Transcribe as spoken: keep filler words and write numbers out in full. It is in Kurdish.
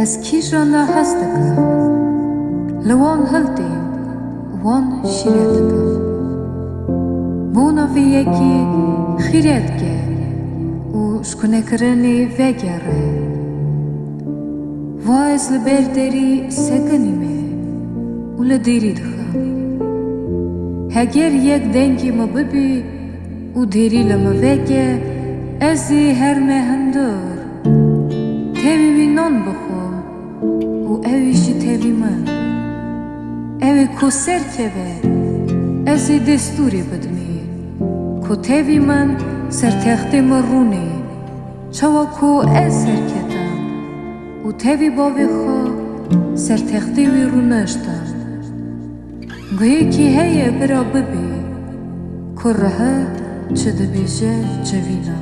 Ez kîjana hez dikim, li wan hiltêm û wan şîret dikim. Bona vê yekî xîret ke û ji kunekirinê vegere. Va ez li ber derî sekinîme û li dêrî dixim. Heger yek dengê min bibî û dêrî li min veke, ez ê herme hundir. Tevî wî nan bixwim û ew ê jî tevî min. Ew ê ku serkeve, ez ê destûrê bidimê. Ku tevî min ser textê min rûnê. Çawa ku ez serketim û tevî bavê xwe ser textê wî rûniştim. Guhêkî heye bira bibê, ku rihe çi dibêje civîna.